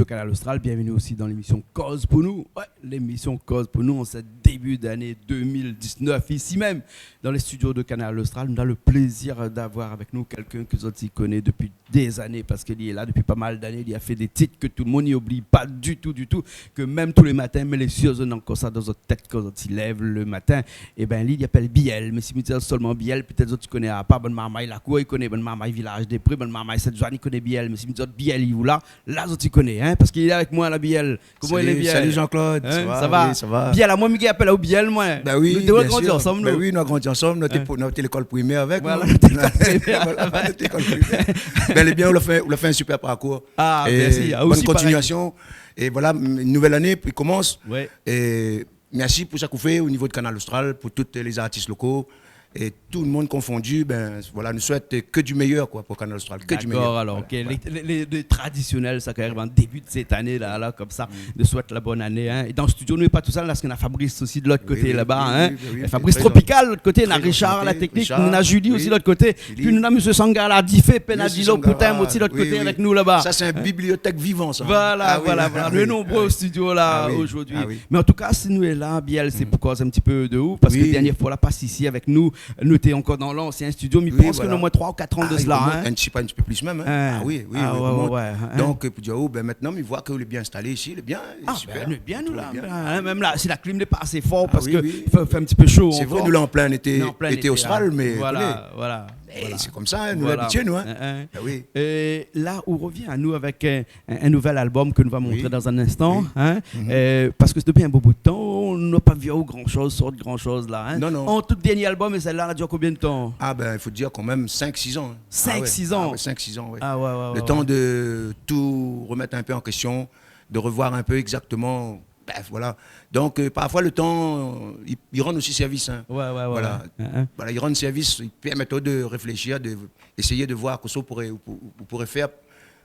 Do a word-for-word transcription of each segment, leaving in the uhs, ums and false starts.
Kanal Austral, bienvenue aussi dans l'émission Koz pou nou. Ouais, l'émission Koz pou nou, en ce début d'année deux mille dix-neuf, ici même, dans les studios de Kanal Austral. Nou na le plaisir d'avoir avec nous quelqu'un ke zot i koné depuis des années, parce que li lé la depuis pas mal d'années, li la fé des titres que tout le monde n'oublie pas du tout, du tout, que même tous les matins, mé lé sir, zot néna ankor sa dan zot tèt, kan zot i lèv le matin. Ében, li, li apèl Biel. Mé si mi di azot solman Biel, pétèt zot i koné pa. Bann marmay lakour i koné, bann marmay Vilaj dé Pré, bann marmay Sint-Joann i koné Biel. Mé si mi di azot Biel, li lé la, la zot i koné, hein, parske li lé avèk moin la, Biel. Koman i lé, Biel ? Salut, salut Jean-Claude. Hein, sa va ? Oui, sa va. Biel, amoin mi gingn apèl aou Biel, moin. Ben oui, nou dé la grandi ansanm, nou. Ben oui, nou la grandi ansanm, nou té, nou té lékol primèr avèk, voilà, nou té lékol primèr. Voilà, nou té lékol primèr. Bel é bien, ou la fé, ou la fé in super parkour. Ah, mèrsi. É bonne continuation. É voilà, une nouvelle année i komans. Ouais. É mèrsi pou sak ou fé o nivo de Kanal Austral, pou tout lé zartis loko, é tout le monde confondu, ben, voilà, nou souèt ke du meilleur, koi, pou Kanal Austral, ke du meilleur. D'accord, alors, voilà, OK. Lé, lé, lé, lé tradisionèl, sa, kan i ariv an début de cette année-là, la, konmsa, nou souèt la bonne année, hein. É dan le studio, nou lé pa tousèl, parske nou na Fabrice osi de lot koté laba, hein. Oui, oui, oui, oui, Fabrice Tropical, lot koté, nou na Richard, la technique, nou na Julie osi, lot koté. Julie. Pi nou na Monsieur Sangara, Difé, Penadilo, Poutin osi, lot koté, avèk nou laba. Sa sé in bibliotèk vivan, sa. Voilà, voilà, voilà. Nou lé nonbré o studio, la, zordi. Ah oui. Mé an tou ka, si nou lé la, Biel, sé pou koz in ti pé de ou, parske dernié foi la pas isi avèk nou, nou té ankor dan lansien studio, mi pans ke néna omoin troi ou kat an de sela, hein. Ah, i romont, in ti pé, in ti pé plis mèm, hein. Ah oui, oui, oui, ouais, ouais. Donk, pou dir, oh, ben, mintnan, mi voi ke lé bien instalé isi, lé bien, lé super. Ah, ben, nou lé bien, nou, la, hein, mèm la, si la klim lé pa asé for, parske i fé, i fé in ti pé sho ankor. Sé vré, nou lé an plin été, été austral, mé voilà, voilà. É sé konmsa, hein, nou lé abitié, nou, hein. Hein, hein. Ben oui. É la, ou rovien anou avèk, euh, in, in nouvèl album ke nou va montré dan in instan, hein. Oui. Euh, parske dopi in bon bout de tan, nou la pa vi aou gran shoz, sort gran shoz la, hein. Non, non. Ant out dernié album é sèl-la, la dir konbien de tan ? Ah ben, i fo dir kan mèm sink, sis an, hein. Sink, sis an. Ah ouais, sink, sis an, ouais. Ah ouais, ouais, ouais. Le tan de tout remèt in pé an késtion, de revoir in pé égzaktoman, bref, voilà. Donk, euh, parfoi, le tan, euh, i, i rann osi sèrvis, hein. Ouais, ouais, ouais. Voilà. Hein, hein. Voilà, i rann sèrvis, i pèrmèt aou de réfléshir, de, éséyé de voir kosa ou pouré, ou pou-, ou pouré fèr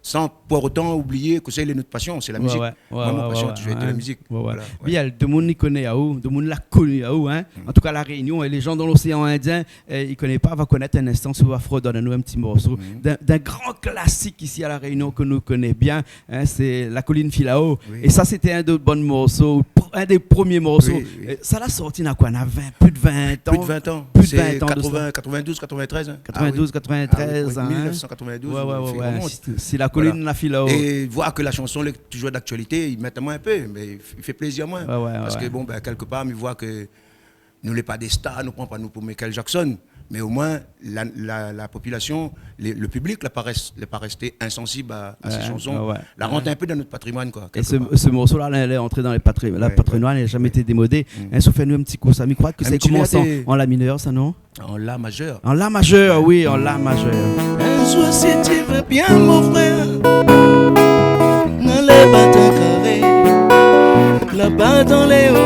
san pou otan oublié ke sé nout pasion, sé la mizik. Ouais, ouais, ouais. Moin, mon pasion la touzour été la mizik. Ouais, ouais. Voilà, ouais. Biel, domoun i koné aou, domoun la koni aou, hein. An tou ka, La Rényon é lé zan dan loséan Indien, euh, i koné pa, va konèt in instan, si ou va frodone anou in ti morso d'in, d'in gran klasik isi a La Rényon ke nou koné bien, hein, sé La Colline Filao. Oui. É sa, sété in de bann morso, in dé promié morso. Oui, oui. Euh, sa la sorti na koi, na vin, plis de vin an. Plis de vin an. Plis de vin an de sa. Sé katrovin, katrovindouz, katrovin-trèz, hein. Katrovindouz, katrovintrèz, hein. Ah oui, oui, mil nèf san katrovindouz, ouais, ouais, ouais. Si, si La Colline Filao. Voilà. É voir ke la shanson lé touzour d'aktualité, i mèt amoin in pé, mé i fé plézir amoin. Ouais, ouais, ouais. Parske, bon, ben, kèlke par, mi voi ke nou lé pa dé star, nou pran pa nou pou Michael Jackson, mé omoin la, la, la popilasion, le, le piblik la pa rès-, la pa rèsté insansib a, a sé shanson. Ouais, ouais. La rant in pé dan nout patrimoine, koi, kèlke par. É se, se morso-la, la, lé antré dan le patri-, la patrimoine, la zamé été démodé. Ouais. Hein, sa i fé anou in ti kou sa. Mi kroi ke sa la komans an, an la minèr, sa, non ? An la mazèr. An la mazèr, oui, an la mazèr. Un jour, si tu veux bien, mon frère, nou alé bat in karé laba dan lé o.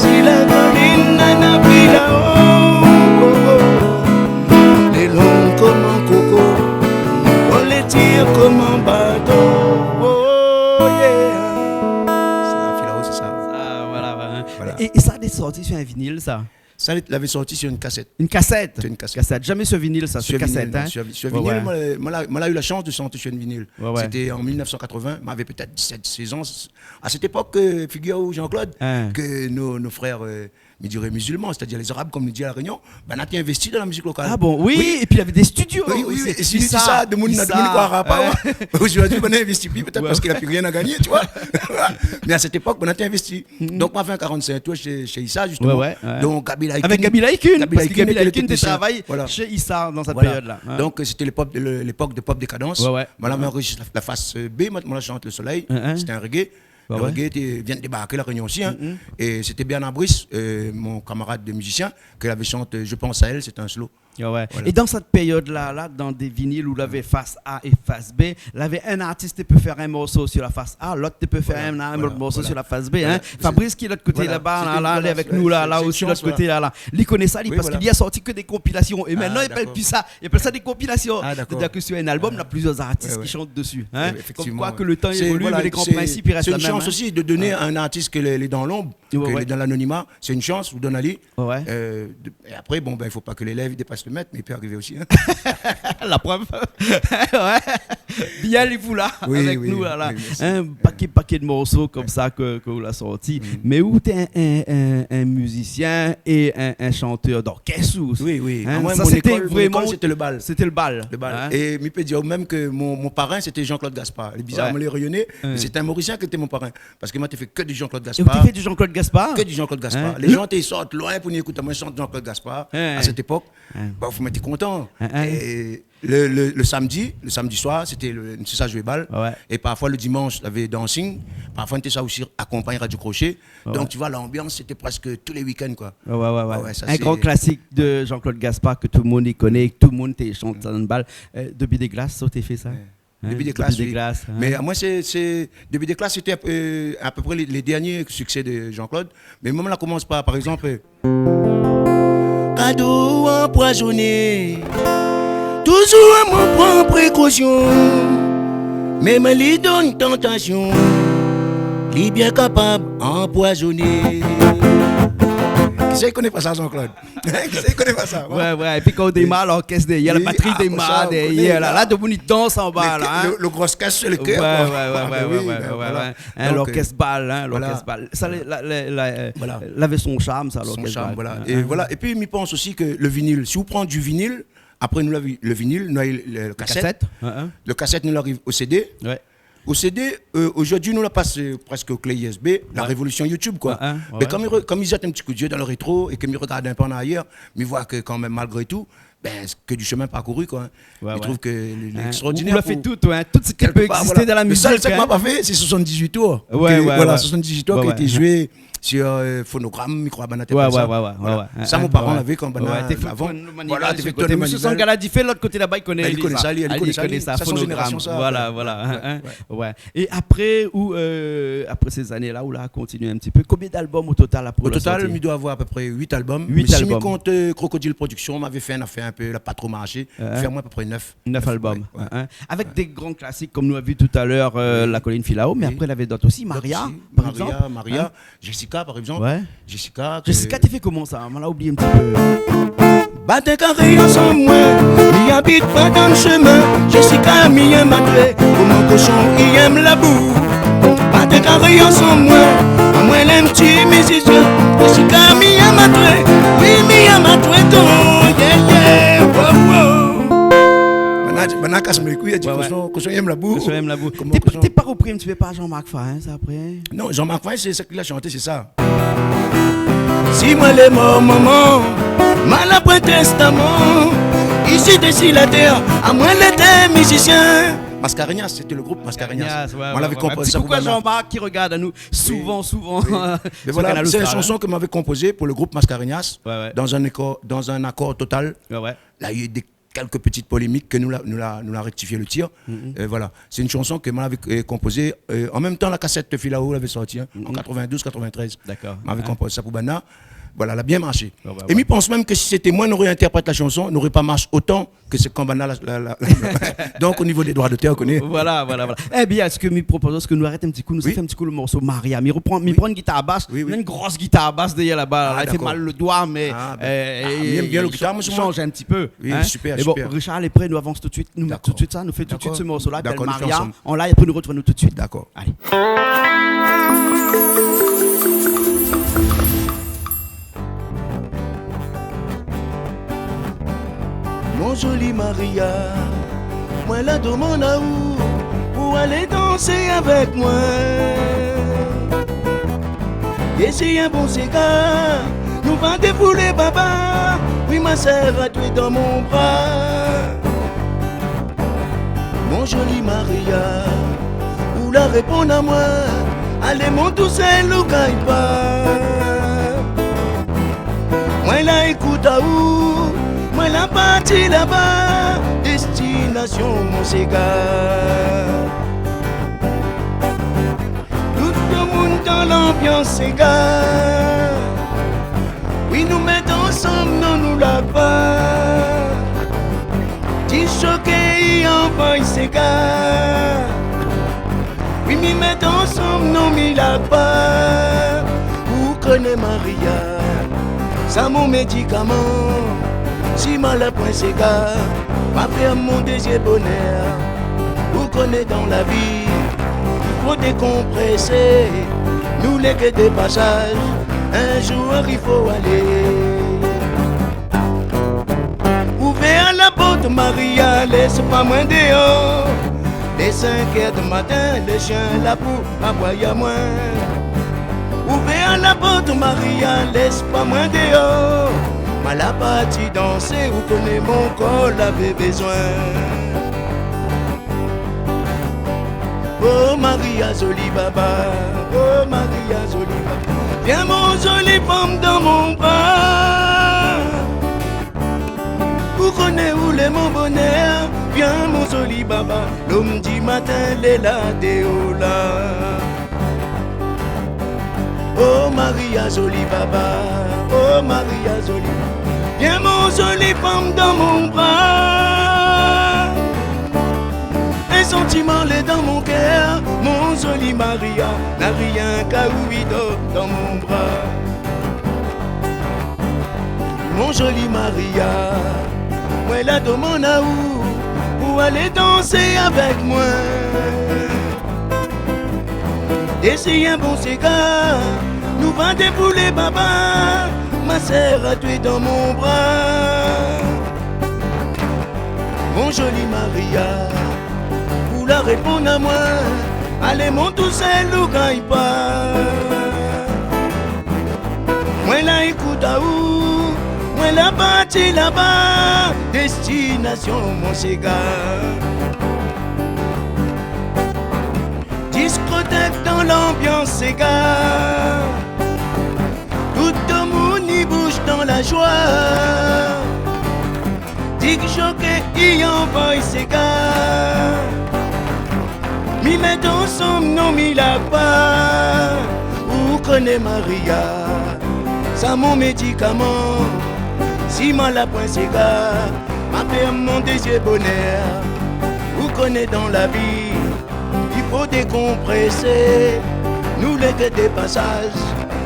Si La Colline néna vi la-o, oh, oh. Lé long koman koko, oh, lé dir koman bato, oh, yeah. Sa, Filao, sé sa. Sa, voilà, voilà. Voilà. É, é sa la sorti sur un vinyle, sa ? Sa, lavé sorti sur une cassette. Une cassette ? Sur une cassette. Cassette. Jamais sur vinyle, sa, sur cassette, non. Sur, sur vinyle, moin, moin la, moin la u la shans de shanté sur une vinyle. Ouais, ouais. Sété an mil nèf san katrovin, moin lavé pétèt disèt, sèz an. A sèt épok, euh, figir aou, Jean-Claude, ke nos, nos frères, euh, mi diré mizilman, sétadir lé Zarab, konm nou di a La Rényon, ben, la té investi dan la mizik lokal. Ah bon, oui, é pi lavé dé studio osi. Oui, oui, oui. É si nou di sa, demoun, demoun i kroira pa, hein. Zordi, ben, la investi pi, pétèt parske la pi rien a gagné, tu vois. Mé a sèt épok, ben, la té investi. Donk, moin la fé in karant-sink tour shé, shé Issa, zistoman. Ouais, ouais, ouais. Donk, Gaby Laikun. Avèk Gaby Laikun, parske Gaby Laikun té travay shé Issa dan sèt périod-la, hein. Voilà. Donk, sété lépok de, lépok de Pop Décadence. Ouais, ouais. Moin la anrozistr la, la fas, euh, B, moin, moin la shant Le Soleil. Hein, hein. Sété in reggae. Ouais, ouais. Le reggae té, vien débark La Rényon osi, hein. Mm. É sété Bernard Brice, euh, mon kamarad de mizisien, ke lavé shant, euh, Je pense à elle, sété in slow. Ouais, ouais. Voilà. É dan sèt périod-la, la, dan dé vinil ou lavé fas A é fas B, lavé in artis té pé fé in morso sur la fas A, lot té pé fé in, in morso sur la fas B, hein. Voilà, voilà. Fabrice ki lé lot koté laba, la, la, lé avèk nou, la, la osi, lot koté, la, la. Sé in shans, voilà. Li koné sa, li, parske li la sorti ke dé konpilasion. Ah, d'accord. É mintnan, i apèl pi sa. I apèl sa dé konpilasion. Ah, d'accord. Sétadir ke sur in album, na plizièr artis ki shant dési, hein. Ouais, ouais. Konm koi ke le tan i évolui, mé lé gran prinsip i rès la mèm, hein. Sé, voilà, sé, sé in shans osi de donn a in artis ke lé, lé dan lonb, ke lé dan lanonima, sé in shans ou donn ali. Ouais, ouais. Euh, de, é apré, bon, ben, i fo pa ke lé lèv i dépas Sé mèt, mé i pé arivé osi, in. La prèv. Ouais. Bien, li lé la, oui, avèk nou, la, la. Oui, mèrsi. In paké, paké de morso konmsa ke, ke ou la sorti. Mm. Mé ou té in, in, in, in mizisien é in, in shantèr d'orkès ou... Oui, oui. In, sa, mon lékol, mon lékol, sété le bal. Sété le bal. Le bal. In. É mi pé dir mèm ke mon, mon parin, sété Jean-Claude Gaspard. Lé bizar, ouais, mon lé rényoné, mé sété in Morisien ki té mon parin. Parske moin té fé ke du Jean-Claude Gaspard. É ou té fé du Jean-Claude Gaspard ? Ke du Jean-Claude Gaspard. In ? Lé jan té sort loin pou ni ékout amoin shant Jean-Claude Gaspard, in, a sèt épok. In. Bon, fo moin té kontan. In, in. É le, le, le samdi, le samdi soir, sété le, nou té sa zoué bal. Ouais. É parfoi le dimansh, navé dancing. Parfoi nou té sa osi akonpagn Radio Crochet. Ouais. Donk, tu vois, l'ambiance, sété prèsk tou lé week-end, koi. Ouais, ouais, ouais, ouais. Ah ouais, sa, sé in gran klasik de Jean-Claude Gaspard ke tout le moun i koné, ke tout le moun té shant sa dan bal. Euh, Début des Glaces, sa ou té fé sa ? Ouais. In, Début des Glaces, oui. Début des Glaces, in. Mé amoin, sé, sé, Début des Glaces, sété, euh, a pé pré lé, lé dernié siksé de Jean-Claude. Mé moin, la komans par, par égzanp, euh, Kado anpoizoné, touzour amoin pran prékosion, mèm li donn tantasion, li bien kapab anpoizoné. Kisa i koné pa sa, Jean-Claude ? Kisa i koné pa sa, in ? Ouais, ouais. Épi kan ou démar, oui, lorkès dèrièr, la batri démar dèrièr, la. Oui, ah, sa, ou koné, la. La, tout le moun i dans anba, mé la, in. Le, le gro orkès, sé le kèr, koi. Ouais, ouais, ouais. Ah, ben oui, ben voilà. In, lorkès bal, in, lorkès bal. Donk, euh, voilà. Sa, la, la, la, euh, voilà, lavé son sharm, sa, lorkès bal. Son sharm, voilà. In, in. É voilà. Épi, mi pans osi ke le vinil, si ou pran du vinil, apré nou la vi-, le vinil, nou la le, le kasèt. Le kasèt, in, in. Le kasèt, nou la ariv o CD. Ouais. O CD, euh, zordi, nou la pas, euh, prèsk o klé U S B, la révolision YouTube, koi. Ouais, ouais. Mé kan mi re-, kan mi zèt in ti kou d'zyé dan le rétro é ke mi rogard in pé an arièr, mi voi ke kan mèm, malgré tou, ben, sé ke du shemin parkouru, koi. Ouais, ouais. Mi trouv ke lé, lé ékstraordinèr. In, ou, ou la fé pou tout, ouais. Tout sak i pé égzisté dan la mizik, in. Kèlke par, voilà. Le sèl, sèl sak ma pa fé, sé soixante-dix-huit tours. Ouais, ouais, ouais. Voilà, soixante-dix-huit tours ki été zoué sur, euh, Phonogram, mi kroi, banna té apèl sa. Ouais, ouais, ouais, ouais. Voilà. Sa, mon paran lavé kan banna lavé. Ouais, té fo, fo manivèl. Voilà, té fé tourn manivèl. Mé Monsieur Sangala di fé lot koté laba, i koné sa. Ben, li koné sa, li, li koné sa, li. Sa, son zénérasyon, sa. Voilà, voilà, in, in. Ouais, ouais. É apré, ou, euh, apré sé zané-la, ou la kontinié in ti pé. Konbien d'album o total, apré la sorti ? O total, mi doi avoir a pé pré uit album. Uit album. Mé si mi kont, euh, Crocodile Production, m'avé fé in afèr in pé, la pa tro marshé. Ouais. Fé amoin a pé pré nèf. Nèf album. Nèf, ouais. In, in. Avèk dé gran klasik, konm nou la vi talèr, euh, La Colline Filao, mé apré, navé d'ot osi. Oui. D'ot osi. Maria, par égzanp. Maria, Maria. In ? Jessica, par égzanp. Ouais. Jessica, ke... Jessica té fé koman sa ? Moin la oublié in ti pé. Batèkaré ansanm moin, mi abit pa dan shemin. Jessica, mi yèm atoué, koman koshon i yèm labou. Batèkaré ansanm moin, amoin lèm ti mizisien. Jessica, mi yèm atoué, oui, mi yèm atoué, ton, yeah, yeah, wow, wow. Banna, banna kas moin lé kui, la di, ouais, ouais, koshon, koshon i yèm labou. Koshon i yèm labou. Koman koshon ? Té, té pa repri in ti pé par Jean-Marc Farin, sa, apré ? Non, Jean-Marc Farin, sé sak li la shanté, sé sa. Si moin lé mor, momon, ma la pran tèstaman. Isi, dési la tèr, amoin lété mizisien. Mascarenhas, sété le group Mascarenhas. Mascarenhas, ouais, ouais, ouais. Moin lavé konpoz sa pou banna. Ti koukou Jean-Marc ki rogard anou souvan, souvan. Oui. Sur Kanal Austral, in. Mé voilà, sé in shanson ke m'avé konpozé pou le group Mascarenhas, ouais, ouais, dan in akor, dan in akor total. Ouais, ouais. La u dé kèlk ti polémik ke nou la, nou la, nou la rektifié le tir. Mhm. Euh, voilà. Sé in shanson ke moin lavé, euh, konpozé, euh, an mèm tan la kasèt Filao lavé sorti, in, an quatre-vingt-douze, quatre-vingt-treize. Dakor. Moin lavé konpoz sa pou banna. Voilà, la bien marshé. Ouais, ouais, ouais. É mi pans mèm ke si sété moin, noré intèrprèt la shanson, noré pa marsh otan ke sé kan banna la, la, la, la. Donk, o nivo dé droi d'otèr, ou koné. Voilà, voilà, voilà. Ébin, sak mi propoz, sé ke nou arèt in ti kou, nou sa fé in ti kou le morso Maria. Oui. Mi repran, mi pran in gitar bas, oui, oui, in gro gitar bas dèrièr laba. Ah, dakor. La, i fé mal le doi, mé, euh, mi yèm bien le gitar, moin, shanj in ti pé. Oui, super, super. É bon, Richard lé pré, nou avans tout de suit, nou mèt tout de suit sa, nou fé tout de suit se morso-la, i apèl Maria. Dakor. Dakor, nou fé ansanm. An live, apré nou retrouv anou tout de suit. Dakor. Alé. Mon zoli Maria, moin la domann aou pou alé dansé avèk moin. É si in bon séga, nou va défoulé baba, oui, ma sèr, atoué dan mon bra. Mon zoli Maria, ou la réponn amoin, alé mon tousèl, ou gingn pa. Moin la ékout aou, moin la parti laba, déstinasyon mon séga. Tout le moun dan lanbians séga. Oui, nou mèt ansanm, non, nou lag pa. Ti shoké i anvayi séga. Oui, mi mèt ansanm, non, mi lag pa. Ou koné Maria, sa mon médikaman. Si ma la pwin séga, ma fé mon dézir bonèr. Ou koné dan la vi, i fo dékonprésé. Nou lé ke de pasaz, in zour i fo alé. Ouvèr la port, Maria, lès pa mwin déor. Lé sink èr di matin, lé shien la pou aboy amwin. Ouvèr la port, Maria, lès pa mwin déor. Ma la parti dansé, ou koné mon kor lavé bézwin. Oh Maria zoli baba, oh Maria zoli baba. Vien mon zoli fanm dan mon bra. Ou koné ou lé mon bonèr, vien mon zoli baba. Lom di matin lé la déor la. Oh Maria zoli baba, oh Maria zoli. Vien mon zoli fanm dan mon bra. In santiman lé dan mon kèr, mon zoli Maria, na rienk aou i dor dan mon bra. Mon zoli Maria, mwin la domann aou pou alé dansé avèk mwin. Dési in bon séga, nou va déboulé baba, ma sèr atwé dan mon bra. Mon zoli Maria, ou la réponn amwin, alé mon tousèl ou gingn pa. Mwin la ékout aou, mwin la parti laba, destinasion mon séga. Diskotèk dan lanbians séga. Tout domoun i bouz dan la zwa. Disc jockey i anvoy séga. Mi mèt ansanm non mi la pa. Ou koné Maria, sa mon médikaman. Si ma la pwin séga, ma fé mon dézir bonèr. Ou koné dan la vi, i fo dékonprésé. Nou lé ke de pasaz,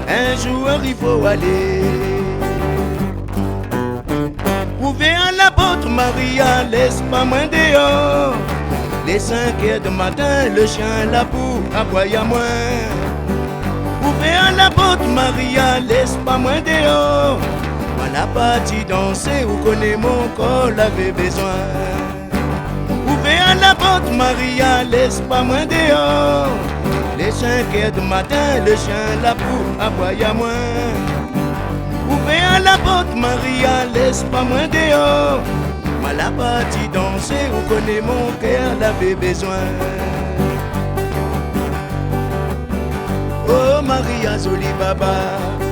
in zour i fo alé. Ouvèr la port, Maria, lès pa mwin déor. Lé sink èr di matin, le shien la pou aboy amwin. Ouvèr la port, Maria, lès pa mwin déor. Ma la parti dansé, ou koné mon kor lavé bézwin. Ouvèr la port, Maria, lès pa mwin déor. Lé sink èr di matin, le shien la pou aboy amwin. Ouvèr la port, Maria, lès pa mwin déor. Ma la parti dansé, ou koné mon kèr lavé bézwin. Oh Maria zoli baba,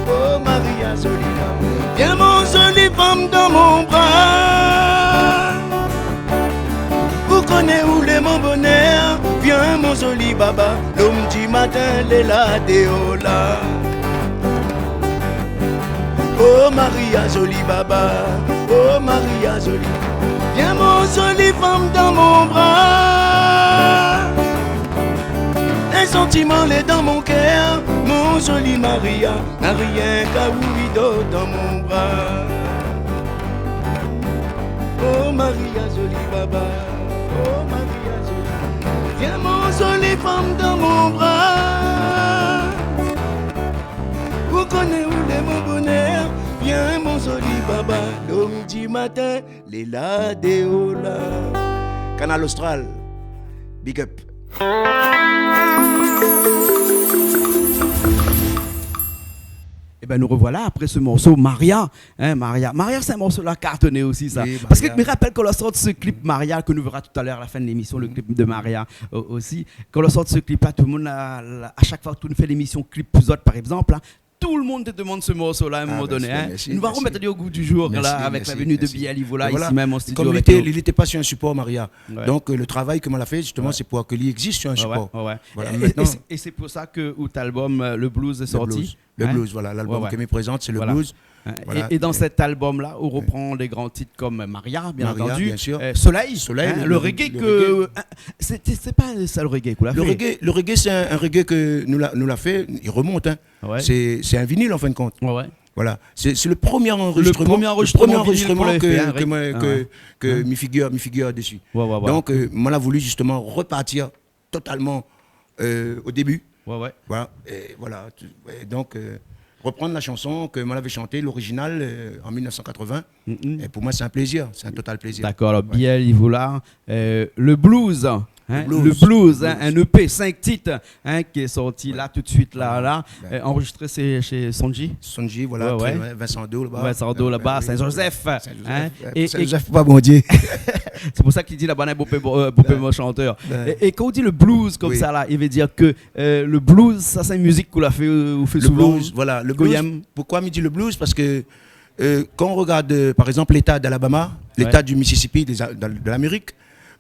oh Maria zoli baba. Vien mon zoli fanm dan mon bra. Ou koné ou lé mon bonèr, vien mon zoli baba. Lom di matin lé la déor la. Oh Maria zoli baba, oh Maria zoli. Vien mon zoli fanm dan mon bra. In santiman lé dan mon kèr, mon zoli Maria, na rienk aou i dor dan mon bra. Oh Maria zoli baba, oh Maria zoli. Vien mon zoli fanm dan mon bra. Ou koné ou lé mon bonèr, vien mon zoli baba. Lom di matin lé la déor la. Kanal Austral, big up. Eh ben, nous revoilà après ce morceau, Maria. Hein, Maria. Maria, c'est un morceau là cartonné aussi, ça. Oui, Maria. Parce que je me rappelle qu'on a sorti ce clip, Maria, que nous verra tout à l'heure à la fin de l'émission, le clip de Maria, euh, aussi. Quand on sort ce clip-là, tout le monde, là, là, à chaque fois que nous faisons l'émission clip, vous autres, par exemple, là, tout le monde te demande ce morceau-là à un moment donné, hein. Ah, merci, merci. Nous allons remettre au goût du jour, là, avec la venue de Biali Vola, ici même en studio avec nous. Merci, merci. Comme il était, il était pas sur un support, Maria. Ouais. Donc, euh, le travail que moi l'a fait, justement, c'est pour que lui existe sur un support. Ouais, ouais, ouais. Voilà, et, et, maintenant et c'est, et c'est pour ça que out album, euh, Le Blues est sorti. Le Blues. Le blues, voilà, l'album que mi présente, c'est Le Blues. Hein ? Voilà. Hein, et, et dans cet album-là, on reprend des grands titres comme Maria, bien entendu, Maria, bien sûr. Euh, Soleil, hein, le reggae, le reggae que, euh, hein, c'est, c'est pas ça le reggae qu'on l'a fait. Le reggae, le reggae, c'est un, un reggae que nous l'a, nous l'a fait, il remonte, hein. Ouais. C'est, c'est un vinyle, en fin de compte. Ouais, ouais. Voilà. C'est, c'est le premier enregistrement, le premier enregistrement vinyle pou lavé fé, hein, ke, ke mi figure, mi figure dessus. Ouais, ouais, ouais. Donc, euh, moin la voulu justement repartir totalement, euh, au début. Ouais, ouais. Voilà. Et voilà. Et donc, euh, reprendre la chanson ke moin lavé chanté, l'original, euh, en mille neuf cent quatre-vingts. Et pour moi, c'est un plaisir. C'est un total plaisir. D'accord. Alors, Biel Ivoula, euh, le blues, hein, le blues, hein, un E P, cinq titres, hein, qui est sorti là tout de suite, là, là. Euh, enregistré chez, chez Sonji. Sonji, voilà, ouais, très loin, Vincent Do, là-bas. Vincent Do, là-bas, Saint-Joseph, hein. Saint-Joseph, ouais, Saint-Joseph, pa Bondié. C'est pour ça qu'il dit là-bas, hein, bonpé, euh, bonpé chanteur. Et, et quand on dit le blues comme ça, là, il veut dire que, euh, le blues, sa sé in mizik ou la fé, euh, ou fé souvan. Le blues, voilà, le blues. Pourquoi mi di le blues ? Parce que, euh, quand on regarde, euh, par exemple, l'État d'Alabama, l'État du Mississippi, des A-, de, de l'Amérique,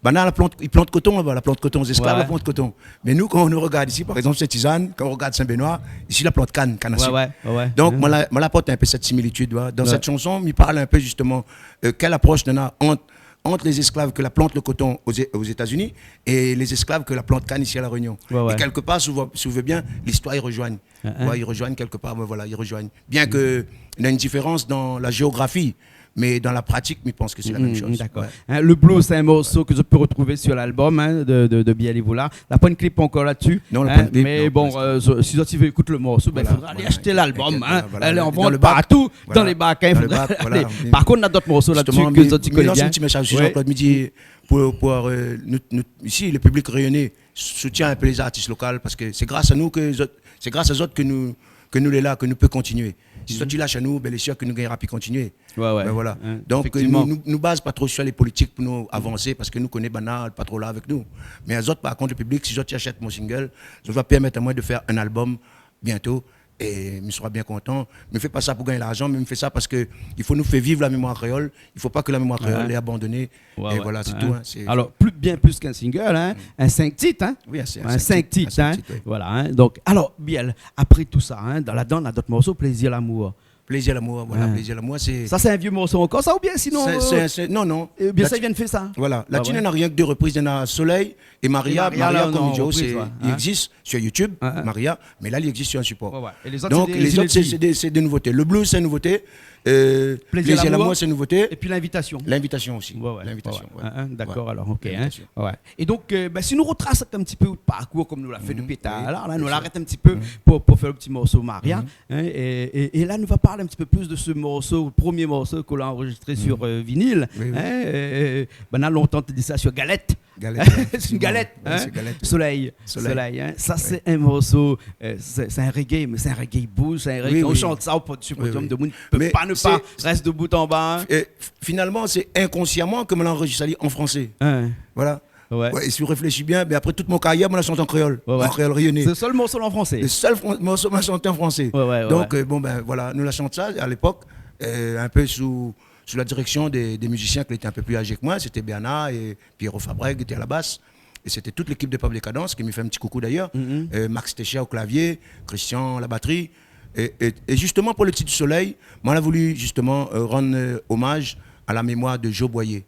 banna la plant, i plant koton laba, la plant koton, zésklav la plant koton. Mais nous, quand on nous regarde ici, par exemple, Sainte-Suzanne, quand on regarde Saint-Benoît, ici, la plant kann, canne à sucre. Ouais, ouais. Donc, moin la, moin la aport in pé sèt similitid, ouais. Dans cette chanson, mi parl in pé justement, euh, kèl aprosh néna ant, ant lé zésklav ke la plant le koton aux É-, aux États-Unis é lé zésklav ke la plant kann isi La Réunion. Ouais, ouais. É kèlkepar, si ou voi, si ou voi bien, listoir i rozoinn. Ouais, i rozoinn kèlkepar, ouais, voilà, i rozoinn. Bien ke néna in diférans dan la zéografi, mé dan la pratik, mi pans ke sé la mèm shoz. D'accord. Ouais. Hein, le blues, sé in morso ke zot i pé retrouv sur l'album, hein, de, de, de Biel Ivoula. La poin clip ankor la-dsi. Non, la poin clip, non, pou l'instan. Mé bon, euh, si zot i vé ékout le morso, ben, fodra alé ashté l'album, hein. Voilà, voilà. Lé an vant partou, dan lé bak, hein, fodra alé. Par kont, néna d'ot morso la-dsi ke zot i koné bien. Justement, mi, mi lans in ti mésaz sur Jean-Claude, mi di, pou, pou, euh, nou, nou, isi, le piblik rényoné, soutien in pé lé zartis lokal, parske sé gras anou ke zot, sé gras azot ke nou, ke nou lé la, ke nou pé kontinié. Si zot i lash anou, ben, lé sir ke nou gingn pa kontinié. Ouais, ouais. Ben voilà. Hein, effectivement. Donk, euh, nou, nou, nou baz pa tro sur lé politik pou nou avansé, parske nou koné banna pa tro la avèk nou. Mé azot, par kont, le piblik, si zot i ashèt mon single, zot va pèrmèt amoin de fèr in album bientôt. É mi sra bien kontan. Mi fé pa sa pou gingn larzan, mé mi fé sa parske i fo nou fé viv la mémoir kréol. I fo pa ke la mémoir kréol lé abandoné. Ouais, ouais. É voilà, sé tou, hein, sé... Alors, plis, bien plis k'in single, hein, in sink tit, hein. Oui, in sink, in sink tit, hein. Voilà, hein. Donk, alors, Biel, apré tout sa, hein, dan ladan, néna d'ot morso, Plaisir l'amour. Plaisir l'amour, voilà, Plaisir l'amour, sé... Sa, sé in vié morso ankor, sa, oubien sinon, sé, euh, sé, sé, non, non. Oubien sa, i vien de fé sa. Voilà. La, néna rienk dé repriz, néna Soleil é Maria. Maria, la, kom mi di aou, sé, i égzis sur YouTube, Maria, mé la, i égzis sur in sipor. Ouais, ouais. É lé zot, sé dé, sé dé, sé dé, sé dé nouvoté. Le blues, sé in nouvoté. Euh, Plaisir l'amour, sé in nouvoté. Épi L'invitation. L'invitation osi. Ouais, ouais. L'invitation, ouais. Hein, hein, d'accord, alors, ok, hein. L'invitation. Ouais. É donk, euh, ben, si nou retras in ti pé out parkour, kom nou la fé dopi talèr, la, nou la arèt in ti pé pou, pou fé le ti morso Maria, hein, é, é, é la, nou va parl in ti pé plis de se morso, le premié morso ke ou la anrozistré sur, euh, vinil, hein, euh, ben, na lontan té di sa sur galèt. Galèt, ouais, effectivement. Sé in galèt, hein. Ouais, sé galèt, ouais. Soleil. Soleil. Soleil, hein. Sa, sé in morso, euh, sé, sé in reggae, mé sé in reggae blues, sé in reggae. Oui, oui. Kan ou shant sa o po-, sur podium, demoun i pé pa ne pa rès debout anba, hein. Oui, mé sé, euh, f-, finalman, sé inkonsiaman ke moin la anrozistré ali an fransé. Hein. Voilà. Ouais. Ouais, é si ou réfléshi bien, ben, apré tout mon karièr, moin la shant an kréol. Ouais, ouais. An kréol rényoné. Sé le sèl morso an fransé. Le sèl fran-, morso moin la shanté an fransé. Ouais, ouais, ouais. Donk, euh, bon, ben, voilà, nou la shant sa, a lépok, euh, in pé sou sou la direksion dé, dé mizisien ki lété in pé pli azé ke moin, sété Bernard é Pierrot Fabreg ki lété a la bas. É sété tout lékip de Pop Décadence, ke mi fé in ti koukou d'ayèr. Euh, Max Técher o klavié, Christian a la batri. É, é, é zistoman pou le tit Soleil, moin la voulu zistoman, euh, rann, euh, omaz a la mémoir de Joe Boyer.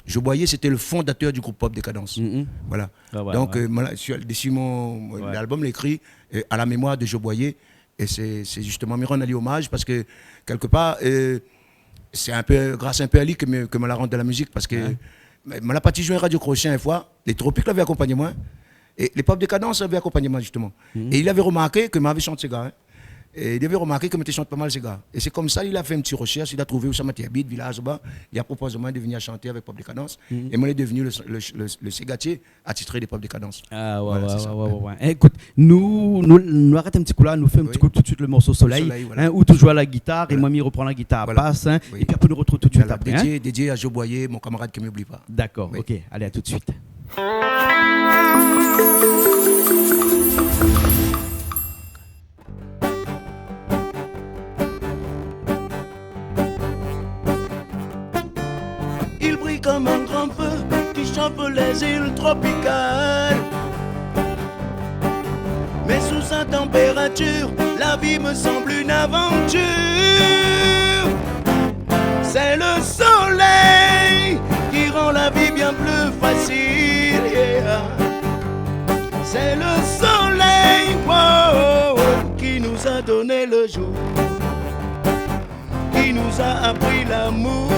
Joe Boyer, sété le fondatèr du group Pop Décadence. Voilà. Ah ouais, ouais. Donk, euh, moin la, sur, dési mon, l'album, lé ékri, euh, a la mémoir de Joe Boyer. É sé, sé zistoman, mi rann ali omaz parske, kèlkepar, euh, sé in pé, gras in pé ali ke mi, ke moin la rant dan la mizik, parske moin la parti zoué Radio Crochet in foi, Les Tropiques lavé akonpagn amoin, é lé Pop Décadence lavé akonpagn amoin, zistoman. É li lavé romarké ke moin lavé shant séga, hein. É li lavé romarké ke moin té shant pa mal séga. É sé komsa, li la fé in ti roshèrsh, li la trouvé ousa moin té abit, vilaz anba, li la propoz amoin de vnir shanté avèk Pop Décadence. É moin lé devni le, le, le, le ségatié atitré de Pop Décadence. Ah, ouais, ouais, ouais, ouais. Voilà, sé sa. É, ékout, nou, nou, nou arèt in ti kou la, nou fé in ti kou tout de suit le morso Soleil, hein, ou ou zoué la gitar, é moin mi repran la gitar bas, hein, é pi apré nou retrouv tout de suit apré, hein. Voilà. Dédié, dédié a Joe Boyer, mon kamarad ke mi oubli pa. D'accord, ok. Alé, a tout de suit. Il brille comme un grand feu qui chauffe les îles tropicales. Mais sous sa température, la vie me semble une aventure. C'est le soleil qui rend la vie bien plus facile, yeah. C'est le soleil, oh, oh, oh, qui nous a donné le jour. qui nous a appris l'amour.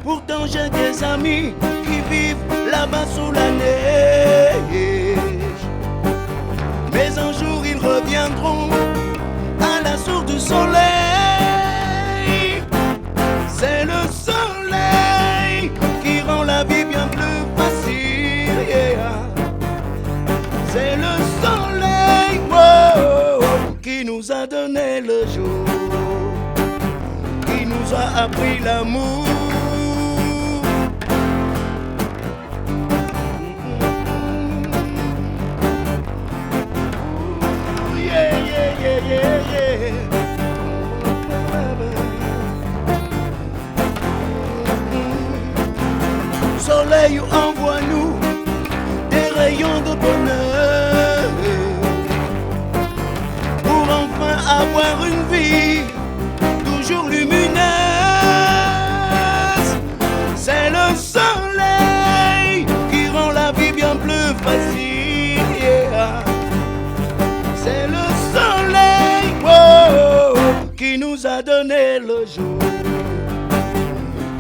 Pourtant, j'ai des amis qui vivent là-bas sous la neige. Mais un jour, ils reviendront à la source du soleil. C'est le soleil qui rend la vie bien plus facile, yeah. C'est le soleil, oh, qui nous a donné le jour, qui nous a appris l'amour. Yeah, yeah, yeah, yeah, yeah. Soleil, envoie-nous des rayons de bonheur pour enfin avoir une vie toujours lumineuse. C'est le soleil qui rend la vie bien plus facile, yeah. C'est le soleil, oh, qui nous a donné le jour,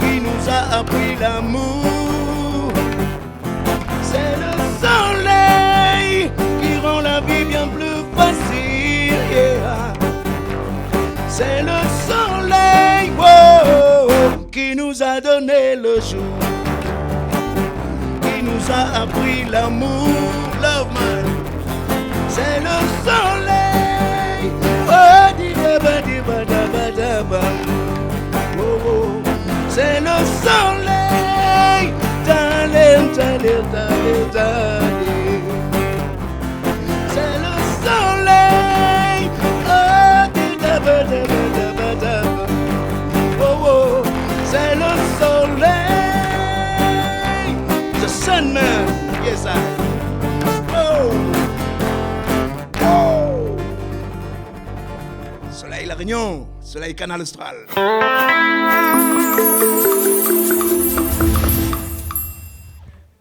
qui nous a appris l'amour. C'est le soleil qui rend la vie bien plus facile, yeah. C'est le soleil, oh, qui nous a donné le jour, qui nous a appris l'amour. Love, man. C'est le soleil. Oh, di ba ba di ba da ba da ba. Oh, oh. C'est le soleil. Dale, dale, dale, dale. C'est le soleil. Oh, di da ba da ba da ba da ba. Oh, oh. C'est le soleil. The sun, man. Yes, I. Oh. Oh. Soleil La Réunion, Soleil Kanal Austral.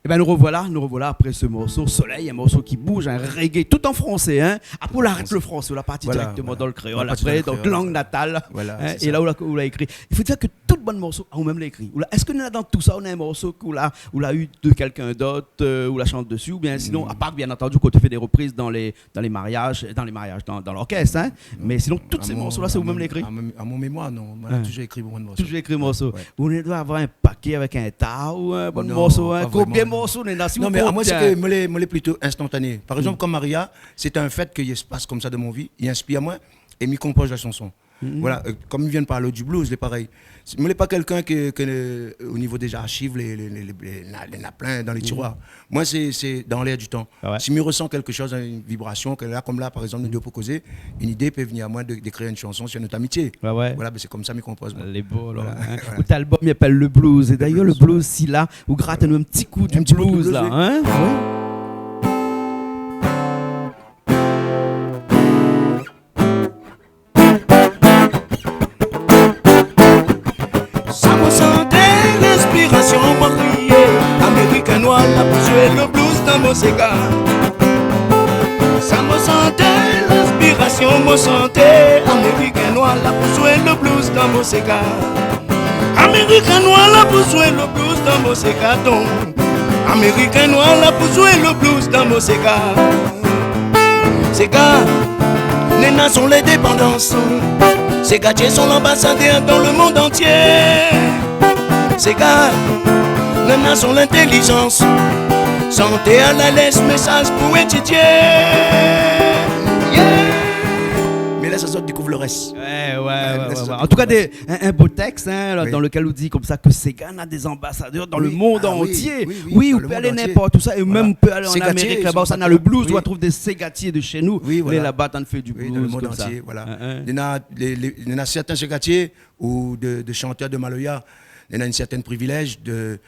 Ében, nou rovoila, nou rovoila apré se morso Soleil, in morso ki bouz, in reggae, tout an fransé, in. Apré, ou la arèt le fransé, ou la parti dirèkteman dan le kréol, apré, dan lang natal, in, é la ou la, ou la ékri. I fo dir ke tout bann morso, ou mèm la ékri. Ou la, èske néna dan tout sa, ou néna in morso ke ou la, ou la u de kèlkin d'ot, eu, ou la shant dési, oubien sinon, apar, bien antandi, kan ou fé dé repriz dan lé, dan lé mariaz, dan lé mariaz, dan, dan lorkès, in. Mé sinon, tout sé morso-la, sé ou mèm la ékri ? A mon, a mon mémoir, non. Moin la touzour ékri mon morso. Touzour ékri morso. Ou doi avoir in pakèt avèk in ta ou in bann morso, in. Non, pa vréman, non. Konbien morso ou néna, si ou kont bien ? Non, mé amoin, sé ke moin lé, moin lé plito instantané. Par égzanp, kom Maria, sé in fé ke i spas konmsa dan mon vi, i inspir amoin, é mi konpoz la shanson. Voilà, eu, kom i vien parl du blues, lé parèy. Sé, moin lé pa kèlkin ke, ke, eu, o nivo dé zarchiv, lé, lé, néna, néna plin dan lé tiroir. Moin, sé, sé dan lèr du tan. A oué. Si mi resan kèlkshoz, in vibrasion, ke la, kom la, par égzanp, nou dé pou kozé, in idé i pé vni amoin de, de kréé in shanson si nout amitié. A oué. Voilà, bin sé konmsa mi konpoz, moin. Lé bo, alor, in. Voilà. Out album i apèl Le Blues. É dayèr, le blues, si la, ou grat anou in ti kou du blues, la, in ? Oui. Sa mo santé, linspirasion, mo kriyé. Amérikin noir la pou zoué le blues dan mo séga. Sa mo santé, linspirasion, mo santé. Amérikin noir la pou zoué le blues dan mo séga. Amérikin noir la pou zoué le blues dan mo séga, don. Amérikin noir la pou zoué le blues dan mo séga. Séga, néna son lindépandans. Séga, ti son lanbasadèr dan le mond antié. Séga, néna son lintélizans. Santé a la lès, mésaz pou étidié. Yeah. Mé lès azot dékouv le rès. Oué, oué, oué. An tou ka, dé, in, in bo tèks, in, la, dan lekèl ou di konmsa ke séga néna dé zanbasadèr dan le mond antié. Oui, oui, oui, ou pé alé ninport ousa, é mèm ou pé alé an Amérik, laba, sa néna le blues, ou va trouv dé ségatié de shé nou. Oui, voilà. Lé laba, antrinn fé du blues konmsa. Oui, dan le mond antié, voilà. Néna lé, lé, néna sèrtin ségatié ou de, de shantèr de maloya, néna in sèrtin privilèz de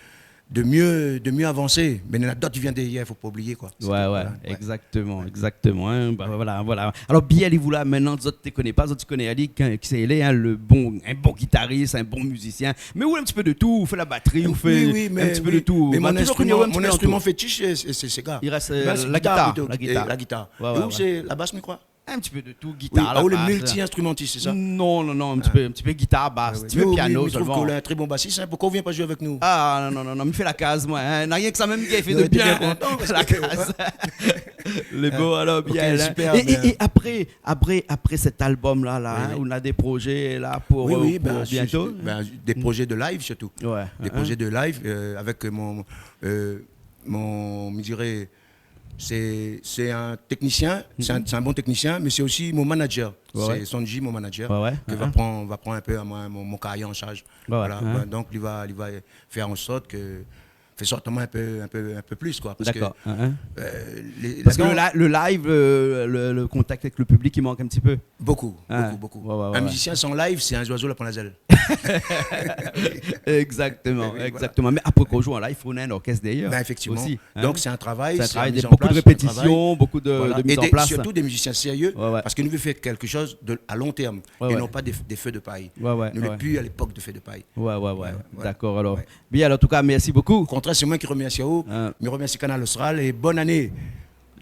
de mié, de mié avansé. Mé néna dot i vien dèrièr, fo pa oublié, koi. Oué, oué, égzaktoman, égzaktoman, in. Ba, voilà, voilà. Alor, Biel, i vou la, mintnan, zot i koné pa, zot i koné ali, ki, kisa i lé, in, le bon, in bon gitaris, in bon mizisien. Mé ou in ti pé de tou, ou fé la batri, ou fé in ti pé de tou. Oui, oui, mé mon instriman, mon instriman fétish, sé, sé, sé séga. I rès, eu, la gitar plito. La gitar. É la gitar. Oué, oué. É ou, sé la bas, mi kroi. Un petit peu de tout, guitare, la basse. Oui, ah, ou lé multi-instrumentiste, c'est ça ? Non, non, non, un petit peu, un petit peu guitare, basse, un petit peu piano seulement. Ah. Mais, mais, mais mi trouv ke ou lé un très bon bassiste, hein. Pourquoi ou vien pa zoué avèk nou ? Ah, non, non, non, non, mi fé la kaz, moin, hein. Na rienk sa mèm ki fé de bien, hein. Non, t'es bien content parce que, ouais. La kaz. Lé bon, alors, bien, hein. Ok, super, bien. Et, et, et après, après, après cet album-là, là, hein, ou na des projets, là, pour, euh, pour bientôt ? Oui, oui, ben, je suis, ben, des projets de live surtout. Ouais. Des projets de live, euh, avec mon, euh, mon, je dirais, c'est, c'est un technicien, c'est un, c'est un bon technicien, mais c'est aussi mon manager. Ouais, ouais. C'est Sonji, mon manager, qui va prendre, va prendre un peu à moi, mon, mon carrière en charge. Ouais, ouais. Voilà. Ben, donc, il va, il va faire en sorte que, fé sort amoin un peu, un peu, un peu plus, quoi, parce que, euh, les, la-, le li-, le live, euh, le, le contact avec le public, il manque un petit peu. D'accord. Hein, hein. Beaucoup, beaucoup, beaucoup. Ouais, ouais, ouais. Un musicien sans live, c'est un oiseau la pointe la zèle. Exactement, exactement. Et oui, voilà. Mais après, kan ou zoué an live, fo néna un orchestre derrière aussi, hein. Ben, effectivement. Donc, c'est un travail, c'est une mise en place, un travail. C'est un travail, beaucoup de répétitions, beaucoup de, de mise en place. Voilà. Et des, surtout des musiciens sérieux, parce que nous voulons faire quelque chose de, à long terme, et non pas des, des feux de paille. Ouais, ouais, ouais. Nous, on n'est plus à l'époque de feux de paille. Ouais, ouais, ouais. Ouais, ouais. D'accord, alors. Ouais. Bien, alors, en tout cas, merci beaucoup. Au contraire, c'est moi qui remercie à vous. Hein. Mi remercie Kanal Austral et bonne année.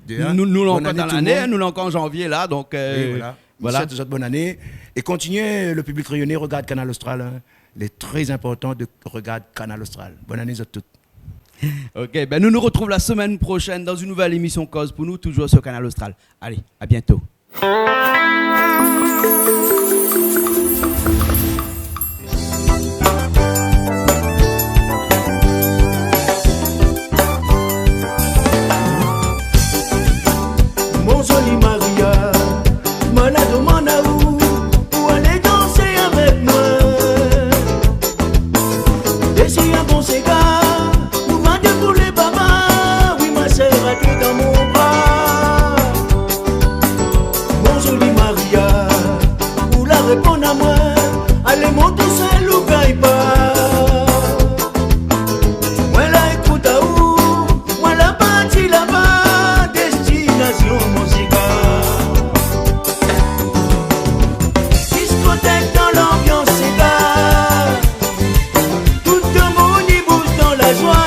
De un, bonne année tout le monde. Nou, nou lé ankor dan lané, nou lé ankor an janvié la, donk, euh, voilà. Oui, voilà. Mi souhaite bonne année. Et continuez, le public réunionnais regarde Kanal Austral, hein. Il est très important de regarder Kanal Austral. Bonne année à toutes. Ok, ben nous nous retrouvons la semaine prochaine dans une nouvelle émission Koz pou nou, toujours sur Kanal Austral. Allez, à bientôt. Mon zoli Maria, moin la domann aou pou alé dansé avèk moin. Dési in bon séga, nou va déboulé baba, oui, ma sèr, atann dan mon bra. Mon zoli Maria, ou la réponn amoin, alé mon dousèl, ou gingn pa. Moin la ékout aou, moin la parti laba, destinasion mon séga. Diskotèk dan lanbians séga. Tout demoun i bouz dan la zoi.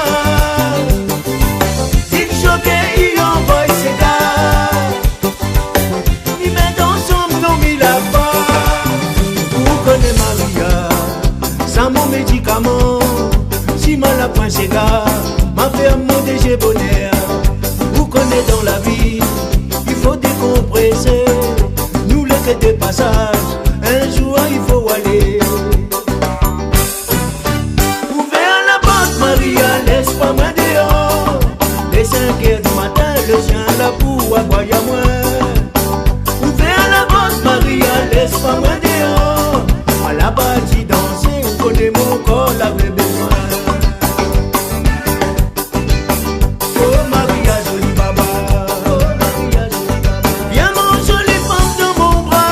Disc jockey i anvoy séga. I mèt ansanm, non, mi la pa. Ou koné Maria, sa mon médikaman. Si ma la poin séga, ma fèrm mon dézié bonèr. Ou koné dan la vi, i fo dékonprésé. Nou lé ke de pasaz, in zour i fo alé. Ouvèr la port, Maria, lès pa moin déor. Lé sink èr di matin, le shien la pou aboy amoin. Ouvèr la port, Maria, lès pa moin déor. Moin la parti dansé, ou koné mon kor lavé bézoin. Oh Maria, zoli baba. Oh Maria, zoli baba. Vien mon zoli fanm dan mon bra.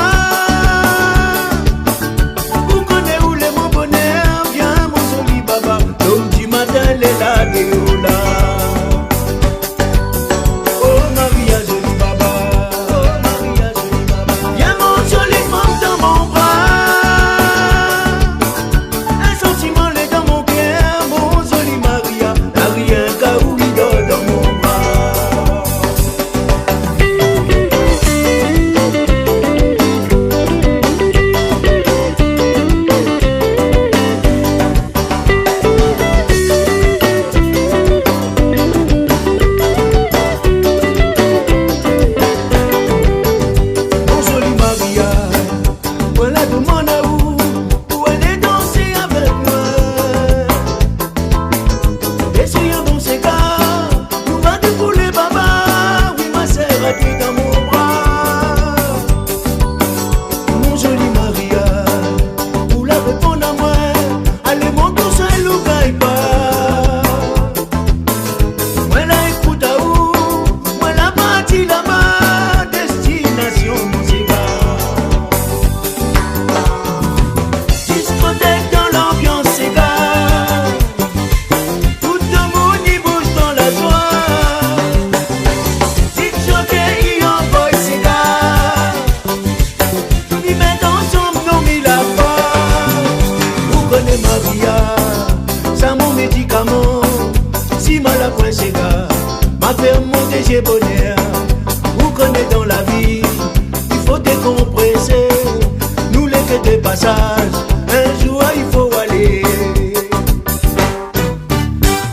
Saz, in zour i fo alé.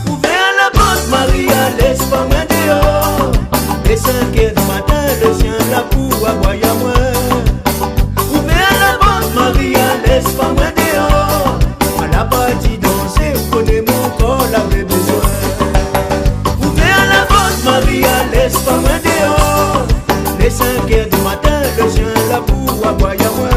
Ouvèr la port, Maria, lès pa moin déor. Lé sink èr di matin, lo zien la pou aboy amoin. Ouvèr la port, Maria, lès pa moin déor. Ala parti dansé, ou koné mon kor lavé bézoin. Ouvèr la port, Maria, lès pa moin déor. Lé sink èr di matin, lo zien la pou aboy amoin.